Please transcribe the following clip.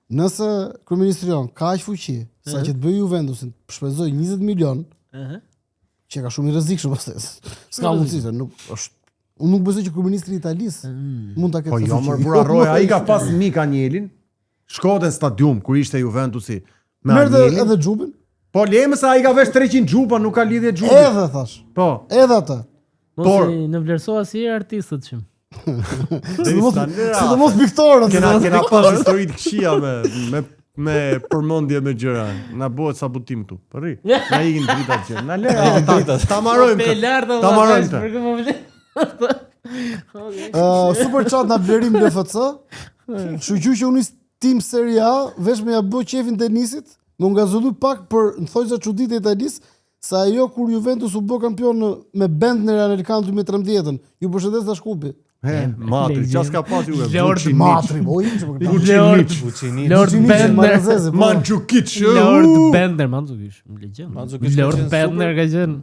Nëse kryeministri jon ka aq fuqi sa që të bëjë Juventusin të shpenzoj 20 milion, Ëh. që ka shumë i rrezikshëm pastaj. S'ka mundësi se nuk është Unë nuk besoj që kryeministri i Italisë mund ta ketë. Po këtë jo, fuqi. mor burra roja, ai ka pas mik Anjelin. Shkote në stadium kur ishte Juventusi me Merrte Anjelin. edhe xhupin, Po lejmë se ai ka vesh 300 xhupa, nuk ka lidhje xhupi. edhe thash, Po. edhe atë. Mos Por- i në vlerëso asnjëherë artistët që. Sidomos sidomos piktorët. Kena sidomos kena pas histori të këqija me me me përmendje me gjëra. Na bëhet sabotim këtu. Po rri. Na ikin dritat që. Na lë ta, ta marrojmë. Pe këtë. lartë Ta marrojmë për këtë. këtë po vlen. Okej. Ë, super chat na blerim LFC. Shyqyr që unë team Serie A, veç me ja bë qefin tenisit, më ngazullu pak për në thonjza çuditë e Italisë, se ajo kur Juventus u bë kampion në, me Bendtner Anelkan 2013-ën. Ju përshëndes nga Shkupi. He, matri, çfarë s'ka pati u Lord Vucinic. Matri, po im që po këta. Lord Vucinic. Lord Vucinic, Bendtner. Malazezi, po. Mandzukic. Lord Bendtner, Mandzukic, legjend. Mandzukic ka Lord qenë Bendtner ka qenë.